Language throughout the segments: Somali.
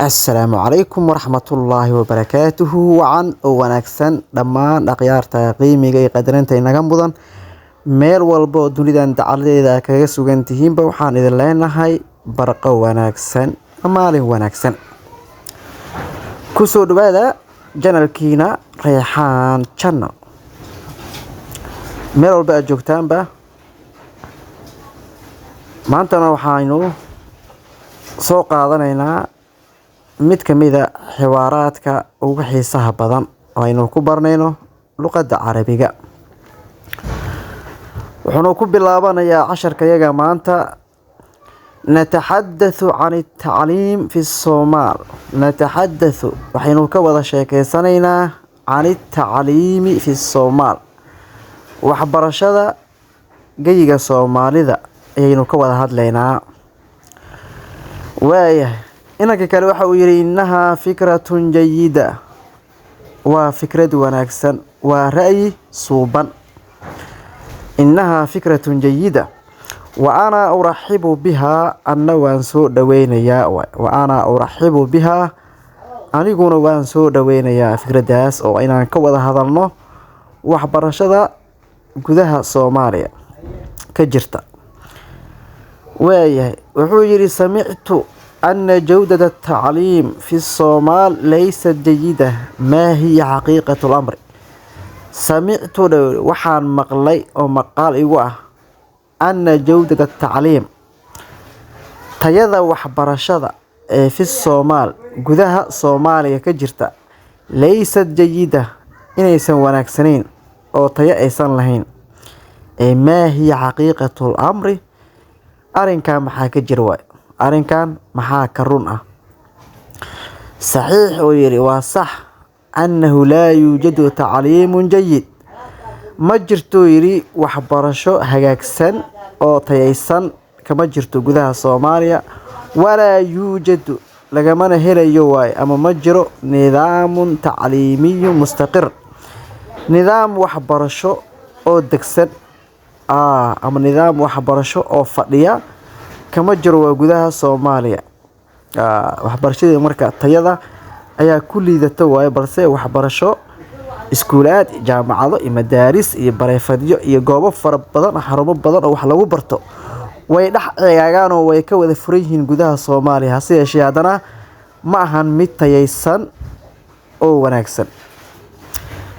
Assalaamu calaykum waraxmatullaahi wabarakaatuhu. Wacan oo wanaagsan dhammaan akhyaarta qiimiga iyo qadarinta inaga mudan, meel walba oo dunidan dacaladeeda kaga sugan tihiinba, waxaan idin leenahay barqo wanaagsan, maalin wanaagsan. Kusoo dhawaada channelkiina Reexaan Channel. Meel walba aad joogtaanba, maantana waxaynu soo qaadanaynaa mid ka mid a xiwaaraadka ugu xiisaha badan oo aynu ku baranayno luqadda Carabiga. Wuxuuna ku bilaabanayaa casharka yaga maanta: نتحدث عن التعليم في الصومال. نتحدث, waxaynu ka wada sheekeysanaynaa, عن التعليم في الصومال, waxbarashada geyiga Soomaalida ayaynu ka wada hadlaynaa. Waayahay, inanka kale waxa uu yidhi: إنها فكرة جيدة, waa fikrad wanaagsan, waa ra'yi suuban. إنها فكرة جيدة وأنا أرحب بها, anna waan soo dhaweynayaa. وأنا أرحب بها, aniguna waan soo dhaweynayaa fikraddaas oo inaan ka wada hadalno waxbarashada gudaha Soomaaliya ka jirta. Waayahay, wuxuu yidhi: سمعت أن جودة التعليم في الصومال ليست جيدة، ما هي حقيقة الأمر؟ سمعت, waxaan maqlay oo maqaal igu ah, أن جودة التعليم, tayada waxbarashada ee في الصومال, gudaha Soomaaliya ka jirta, ليست جيدة, inaysan wanaagsanayn oo tayo aysan lahayn. Ee ما هي حقيقة الأمر, arrinkan maxaa ka jira waay? Arrinkan maxaa ka run ah? صحيح, uu yidhi, waa sax, أنه لا يوجد تعليم جيد, ma jirto, yidhi, waxbarasho hagaagsan oo tayaysan kama jirto gudaha Soomaaliya. ولا يوجد, lagamana helayo waaye, ama ma jiro, نظام تعليمي مستقر, nidaam waxbarasho oo degsan ama nidaam waxbarasho oo fadhiya kama jiro waa gudaha Soomaaliya. Waxbarashadii marka tayada ayaa ku liidata waaye, balse waxbarasho iskuulaad, jaamacado iyo madaaris iyo bareefadyo iyo goobo fara badan, xarumo badan oo wax lagu barto way dhex ceegaagaan oo way ka wada furan yihiin gudaha Soomaaliya. Hase yeeshee, haddana ma ahan mid tayaysan oo wanaagsan.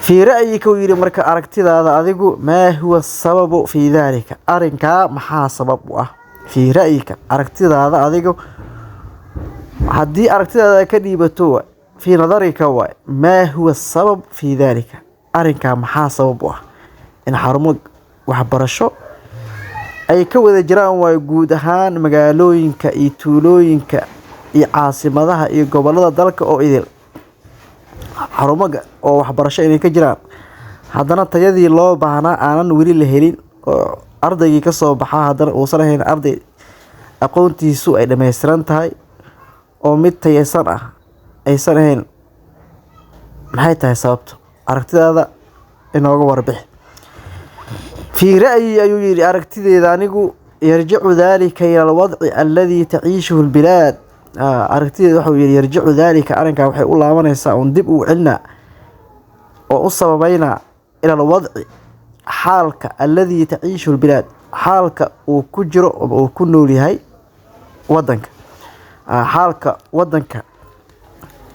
في رأيك, uu yidhi, marka aragtidaada adigu, ما هو السبب في ذلك, arrinkaa maxaa sabab u ah? في رأيك, aragtidaada adigu haddii aragtidaada ka dhiibato, في نظرك waay, ما هو السبب في ذلك, arrinkaa maxaa sabab u ah in xarumo waxbarasho ay ka wada jiraan waay guud ahaan magaalooyinka iyo tuulooyinka iyo caasimadaha iyo gobollada dalka oo idil, xarumo oo waxbarasho inay ka jiraan, haddana tayadii loo baahnaa aanan weli la helin, oo ardaygii kasoo baxaa haddana uusan ahayn arday aqoontiisu ay dhammaystiran tahay oo mid tayaysan ah aysan ahayn? Maxay tahay sababta? Aragtidaada inooga warbixi. في رأيي, ayuu yidhi, aragtideeda anigu, يرجع ذلك إلى الوضع الذي تعيشه البلاد. Aragtideeda waxuu yidhi, يرجع ذلك, arrinkaa waxay u laabanaysaa uun dib u celinaa oo u sababeynaa, إلى الوضع, xaalka, الذي تعيشه البلاد, xaalka uu ku jiro ama uu ku nool yahay wadanka. Xaalka wadanka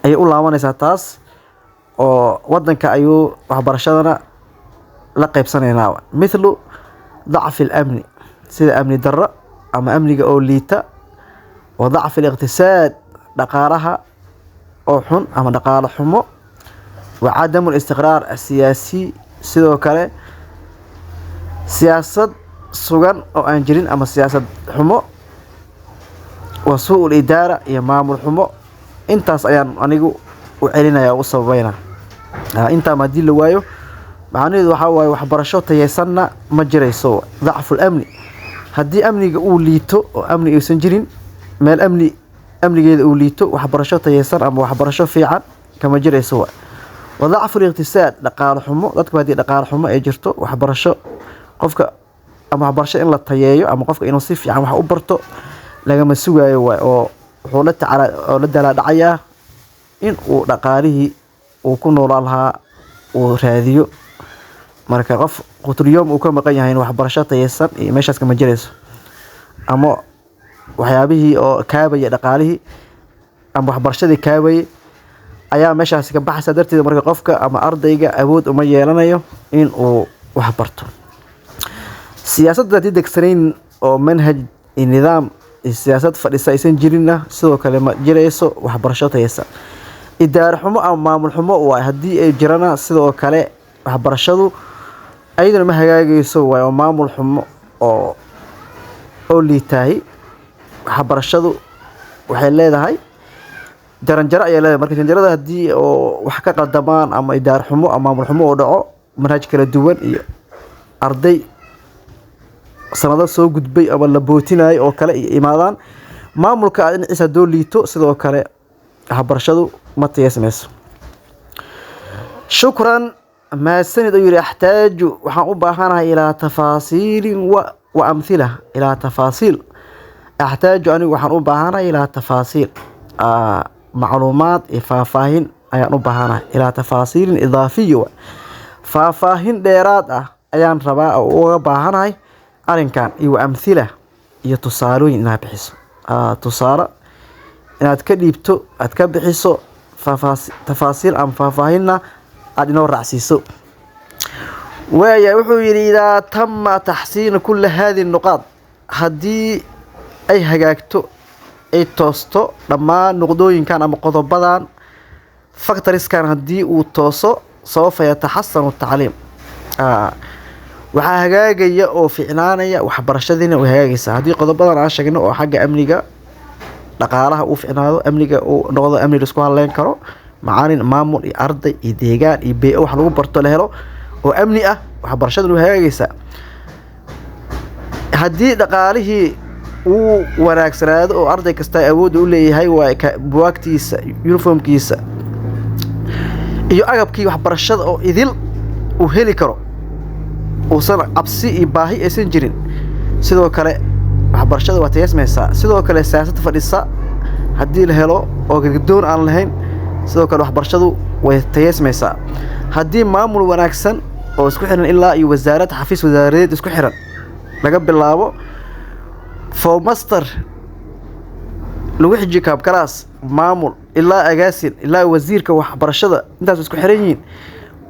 ayay u laabanaysaa taas, oo wadanka ayuu waxbarashadana la qaybsanaynaa, مثل ضعف الأمن, sida amni darro ama amniga oo liita, وضعف الاقتصاد, dhaqaalaha oo xun ama dhaqaalo xumo, وعدم الاستقرار السياسي, sidoo kale siyaasad sugan oo aan jirin ama siyaasad xumo, وسوء الإدارة, iyo maamul xumo. Intaas ayaan anigu u celinaya oo u sababeynaa. Intaa haddii la waayo, macnaheedu waxaa waaye waxbarasho tayaysanna ma jirayso. ضعف الأمن, haddii amniga uu liito oo amni uusan jirin, meel amni amnigeeda uu liito, waxbarasho tayaysan ama waxbarasho fiican kama jirayso waay. وضعف الاقتصاد, dhaqaalo xumo. Dadku haddii dhaqaalo xumo ay jirto, waxbarasho qofka ama waxbarasho in la tayeeyo ama qofka inuu si fiican wax u barto lagama sugaayo waay, oo Wuxuu la tacaala oo la daalaa dhacayaa in uu dhaqaalihii uu ku noolaan lahaa uu raadiyo. Marka qof qutul-yoom uu ka maqan yahay, waxbarasho tayeysan iyo meeshaas kama jirayso, ama waxyaabihii oo kaabaya dhaqaalihii ama waxbarashadii kaabayay ayaa meeshaasi ka baxaysa. Darteed marka qofka ama ardayga awood uma yeelanayo in uu wax barto. Siyaasadda haddii degsanayn oo manhaj iyo nidaam iyo siyaasad fadhisa aysan jirinna, sidoo kale ma jirayso waxbarasho tayeysan. Idaaro xumo ama maamul xumo waay haddii ay jirana, sidoo kale waxbarashadu ayaduna ma hagaagayso waay. Oo maamul xumo oo liitaahi, waxbarashadu waxay leedahay jaranjaro ayay leedahay. Marka jaranjarada haddii oo wax ka qaldamaan ama idaar xumo ama maamul xumo oo dhaco, manhaj kala duwan iyo arday sanado soo gudbay ama la bootinayo oo kale iyo imaadaan, maamulka aad dhinaciisa haddoo liito, sidoo kale waxbarashadu ma tayeysmayso. Shukran, mahadsanid, ayuu yidhi. Axtaaju, waxaan u baahanahay, ilaa tafaasiilin wa amthila. Ilaa tafaasiil axtaaju, anigu waxaan u baahanahay, ilaa tafaasiil, macluumaad iyo faahfaahin ayaan u baahanahay. Ilaa tafaasiilin idaafiya wa faahfaahin dheeraad ah ayaan rabaa oo uga baahanahay arrinkan, iyo wa amthila, iyo tusaalooyin inaad bixiso, tusaale inaad ka dhiibto, aad ka bixiso tafaasiil ama faahfaahinna aad inoo raacsiiso. Waaya, wuxuu yidhi: idaa tama taxsiinu kula hadihi nuqaad, haddii ay hagaagto, ay toosto dhammaan nuqdooyinkan ama qodobadan, factorskan haddii uu tooso, sawfa yataxasanu tacliim, waxaa hagaagaya oo ficnaanaya waxbarashadiina way hagaagaysaa. Haddii qodobadan aan sheegno oo xagga amniga, dhaqaalaha uu ficnaado, amniga uu noqdo amni la isku haleyn karo, macalin, maamul iyo arday iyo deegaan iyo bey'o wax lagu barto la helo oo amni ah, waxbarashaduna way hagaagaysaa. Haddii dhaqaalihii uu wanaagsanaado oo arday kasta awood u leeyahay waa buwaagtiisa, uniformkiisa iyo agabkii waxbarashada oo idil uu heli karo, uusan cabsi iyo baahi aysan jirin, sidoo kale waxbarashada waa tayeysmaysaa. Sidoo kale siyaasad fadhisa haddii la helo oo gadgadoon aan lahayn, sidoo kale waxbarashadu way tayeysmaysaa. Haddii maamul wanaagsan oo isku xiran ilaa iyo wasaarad, xafiis wasaaradeed isku xiran, laga bilaabo formaster, lagu xijiyo kaabkalaas, maamul ilaa agaasin ilaa wasiirka waxbarashada, intaas isku xiran yihiin,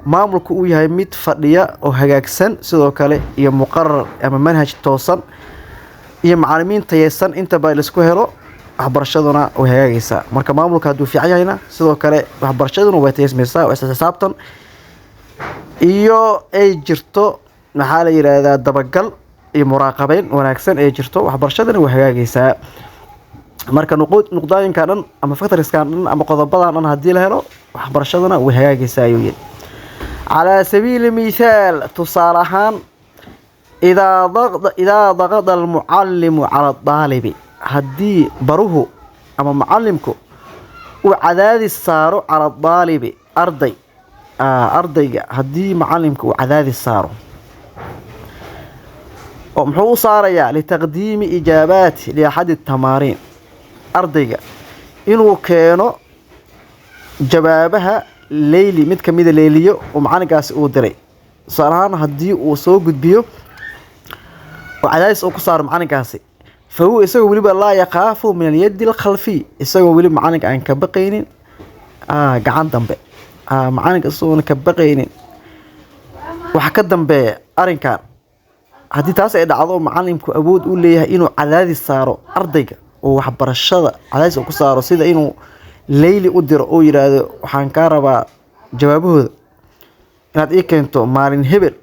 maamulku uu yahay mid fadhiya oo hagaagsan, sidoo kale iyo muqarar ama manhaj toosan iyo macalimiin tayeysan intaba laisku helo, waxbarashaduna way hagaagaysaa. Marka maamulka hadduu fiican yahayna, sidoo kale waxbarashaduna way tayeysmaysaa oo isla xisaabtan iyo ay jirto, maxaa la yidhaahdaa, dabagal iyo muraaqabeyn wanaagsan ay jirto, waxbarashadana way hagaagaysaa. Marka nuqud nuqdooyinka dhan ama factorskan dhan ama qodobadan dhan haddii la helo, waxbarashaduna way hagaagaysaa, ayuu yidhi. Calaa sabiili mithaal, tusaale ahaan, idaa daqada almucallimu cala adaalibi, haddii baruhu ama mucallimku uu cadaadis saaro, cala adaalibi, arday, ardayga haddii mucallimka uu cadaadis saaro, oo muxuu u saarayaa? Litaqdiimi ijaabaati liaxadi tamaariin, ardayga inuu keeno jawaabaha leyli, mid kamida leyliyo oo macalinkaasi uu diray. Tusaale ahaan, haddii uu soo gudbiyo oo cadaadis uu ku saaro macalinkaasi, fa huwa, isagoo weliba, laa yakhaafu min alyadi alkhalfiy, isagoo weli macalinka aan ka baqaynin gacan dambe, macalinka isagoona ka baqaynin waxa ka dambeeya arrinkan, haddii taas ay dhacdo, macalimku awood u leeyahay inuu cadaadis saaro ardayga oo waxbarashada cadaadis uu ku saaro, sida inuu leyli u diro oo yidhaahdo: "Waxaan kaa rabaa jawaabahooda inaad ii keento maalin hebel."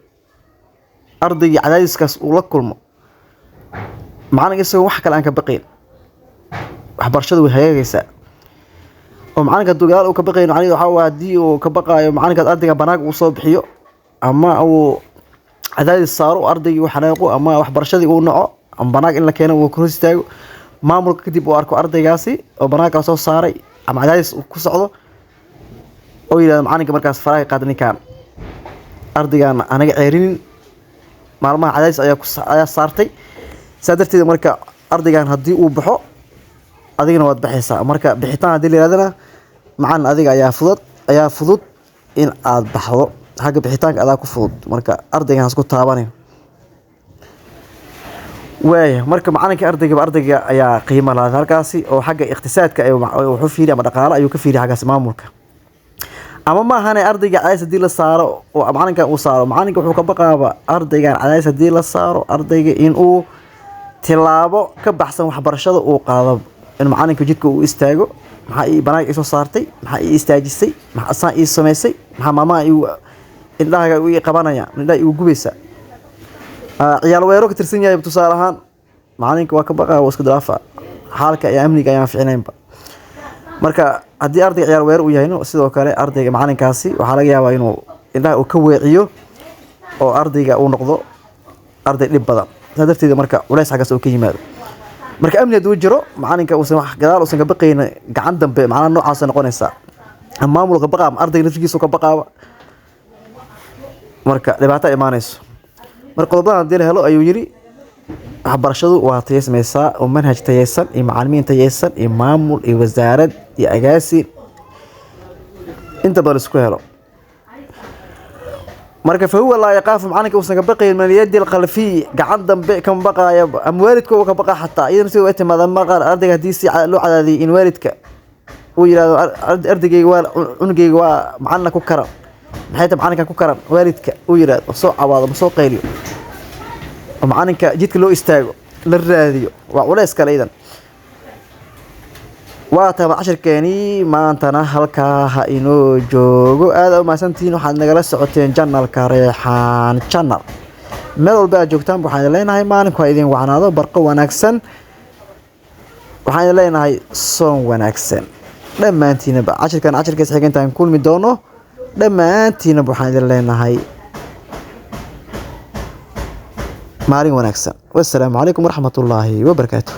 Ardaygii cadaadiskaas uu la kulmo macalinka isagoo wax kale aan ka baqayn, waxbarashadu way hagaagaysaa. Oo macalinka hadduu gadaal uu ka baqayn, macnaheedu waxaa waaye haddii uu ka baqaayo macalinkaas ardayga banaanka uu soo bixiyo ama uu cadaadis saaro, ardaygii uu xanaaqo ama waxbarashadii uu naco ama banaanka in la keeno uu hor istaago maamulka, kadib uu arko ardaygaasi oo banaanka la soo saaray ama cadaadis uu ku socdo, oo yidhahdo macalinka markaas: "Faraha qaad ninkaan, ardaygaan anaga ceerinin, maalmaha cadaadis ayaa ku ayaa saartay." Saa darteed marka ardaygan haddii uu baxo Adigana waad baxaysaa. Marka bixitaan haddii la yirahdana, macalin, adiga ayaa fudud in aad baxdo. Xagga bixitaanka adaa ku fudud. Marka ardaygan hasku taabanin. Waaya, marka macalinka ardaygaba, ardayga ayaa qiimo lahayd halkaasi, oo xagga iqtisaadka wuxuu fiiriya ama dhaqaale ayuu ka fiiriya xaggaasi maamulka. Ama maahane, ardayga cadays hadii la saaro oo macalinkan uu saaro, macalinka wuxuu ka baqaaba ardaygan cadays hadii la saaro, ardayga in uu tilaabo ka baxsan waxbarashada uu qaado, in macalinka jidka uu istaago: "Maxaa ii banaanka isoo saartay? Maxaa ii istaajisay? Maxaa saan ii samaysay? Maxaa maamaha igu indhahaga ii qabanaya, indhaha igu gubaysa?" Ciyaal weero ka tirsan yahay, tusaale ahaan, macalinka waa ka baqaa, waa iska daafa. Xaalka iyo amniga ayaan fiicnaynba. Marka haddii ardayga ciyaal weero uu yahayno, sidoo kale ardayga macalinkaasi waxaa laga yaabaa inuu indhaha uu ka weeciyo oo ardayga uu noqdo arday dhib badan. Saa darteed marka culays xaggaas uu ka yimaado. Marka amni hadduu jiro, macalinka uusan wax gadaal uusan ka baqaynin, gacan dambe macnaha noocaas noqonaysaa, ama maamulka baqaa ama ardayga naftigiisa ka baqaaba, marka dhibaato imaanayso. Marka qodobadan haddii la helo, ayuu yiri, waxbarashadu waa tayeysmaysaa, oo manhaj tayeysan iyo macalimiin tayeysan iyo maamul iyo wasaarad iyo agaasin inta badan isku helo. Marka فهو لا يخاف, macalinka uusan ka baqayn, من اليد الخلفية, gacan dambe kama baqaaya, ama waalidka uu ka baqa xataa. Iyadana sidoo ay timaada maqal ardayga haddii si loo cadaadiyay in waalidka uu yiraahdo: "Ardaygayga waa, cunugayga waa macalina ku karan. Maxay tahay macalinka ku karan?" Waalidka uu yiraahdo, soo cawaado ma soo qayliyo, oo macalinka jidka loo istaago, la raadiyo, waa culays kale idan. Waa taaba cashirkeenii maantana halkaa ha inoo joogo. Aad u mahadsantihiin. Waxaad nagala socoteen channelka Reexaan Channel. Meel walba aad joogtaan, waxaan idin leenahay maalinku ha idin wacnaado, barqo wanaagsan. Waxaan idin leenahay soon wanaagsan dhammaantiinaba. Cashirkan cashirkiisa xiga intaan kulmi doono, dhammaantiinaba waxaan idin leenahay maalin wanaagsan. Wassalaamu calaykum waraxmatullaahi wabarakaatu.